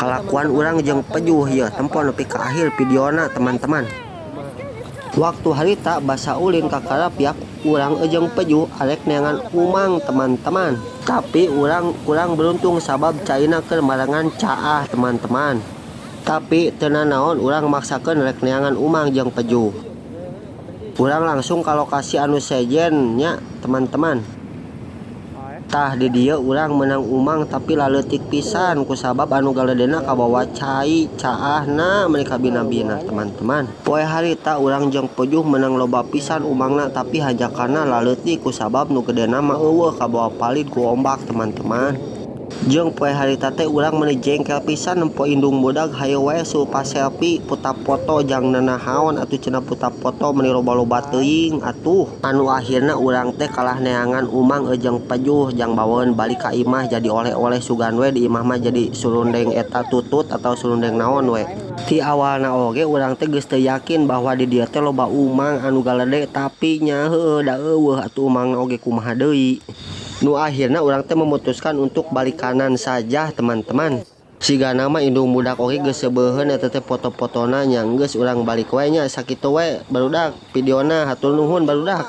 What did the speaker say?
Kalakuan urang jeung pejuh ya, tempo nepi ka akhir videona, teman-teman. Waktu harita basa ulin ka Karapyak, urang jeung pejuh arek neangan umang, teman-teman. Tapi urang kurang beruntung sabab caina keur marengan caah, teman-teman. Tapi teu nanaon, urang maksakeun rek neangan umang jeung pejuh. Urang langsung ka lokasi anu sejen nya, teman-teman. Tah, di dieu urang menang umang, tapi laleutik pisan kusabab anu galedena kabawa cai caahna meuni kabina-bina, teman-teman. Poe harita urang jeung pejuh menang loba pisan umangna, tapi hanjakalna laleutik kusabab nu gedena mah euweuh, kabawa palid ku ombak, teman-teman. Jeung poe harita teh urang meuni jengkel pisan nempo indung budak hayo wae supa selfie puta foto jang nanahaon atuh cenah. Puta foto meuni loba-loba teuing atuh. Anu akhirna urang teh kalah neangan umang jeung pejuh jang bawaeun balik ka imah jadi oleh-oleh. Sugan we di imah mah jadi surundeng eta tutut atau surundeng naon we. Ti awalna oge urang teh geus teu yakin bahwa di dieu teh loba umang anu galede, tapi nya heueuh da euweuh atuh umangna oge, kumaha deui. Nu akhirna urang teh memutuskan untuk balik kanan saja, teman-teman. Sigana mah indung budak oge geus seubeuheun eta teh foto-fotona nya. Geus, urang balik we nya. Sakitu we, barudak, videona. Hatur nuhun, barudak.